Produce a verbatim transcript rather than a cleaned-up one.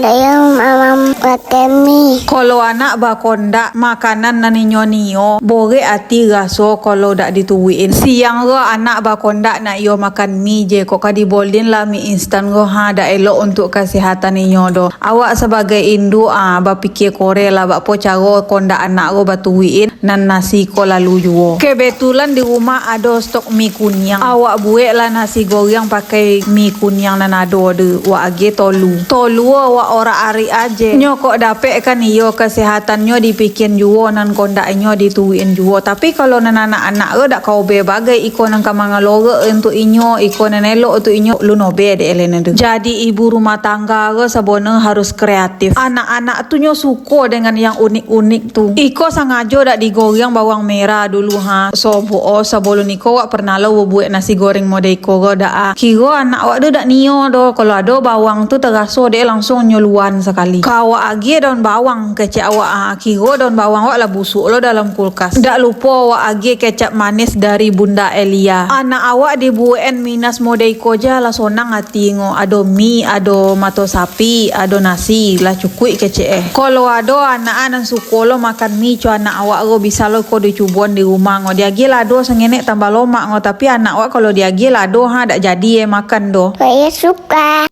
Ayo, Mama, makan mi. Kalau anak bakondak makanan nan inyo nio, borek ati raso kalau dak dituruikin. Siang ko anak bakondak nak iyo makan mi je, kok ka dibolin lah mi instan ko ha, dak elok untuk kasehatan inyo doh. Awak sabagai induak ah, bapikia korek lah bakpo caro kondak anak ko baturuikin nan nasi ko lalu juo. Kebetulan di rumah ado stok mi kuniang. Awak buek lah nasi goreng pakai mi kuniang nan ado tu. Wak agiah tolu. Tolu awak orak-arik aje. Nyo kok dapek kan iyo, kesehatannyo dipikian juo, nan kondak inyo dituruikin juo. Tapi kalau nan anak-anak ko dak ka obeh bagai iko nan ka mangalorok untuak inyo, iko nan elok untuak inyo, lun obeh dek elena tu. Jadi ibu rumah tangga ko sabono harus kreatif. Anak-anak tu nyo suko dengan yang unik-unik tu. Iko sangajo dak digoreng bawang merah dulu ha. Sobo o, sabalun iko wak pernah lo buek nasi goreng model iko ko dak ah. Kiro anak wak tu dak nio doh. Kalau ado bawang tu teraso dek langsung nyo luan sakali. Ka wak agiah daun bawang kecek awak ah. Kiro daun bawang wak lah busuk lo dalam kulkas. Dak lupo wak agiah kecap manis dari Bunda Elia. Anak awak dibuek-an minas model iko je lah sonang ati ngo. Ado mi, ado mato sapi, ado nasi, lah cukuik kecek eh. Kalau ado anak nan suko lo makan mi co anak awak ko bisa lo ko dicuboan di rumah ngo. Diagiah lado sangenek tambah lomak ngo, tapi anak wak kalau diagiah lado ha dak jadi eh makan doh. Saya suka.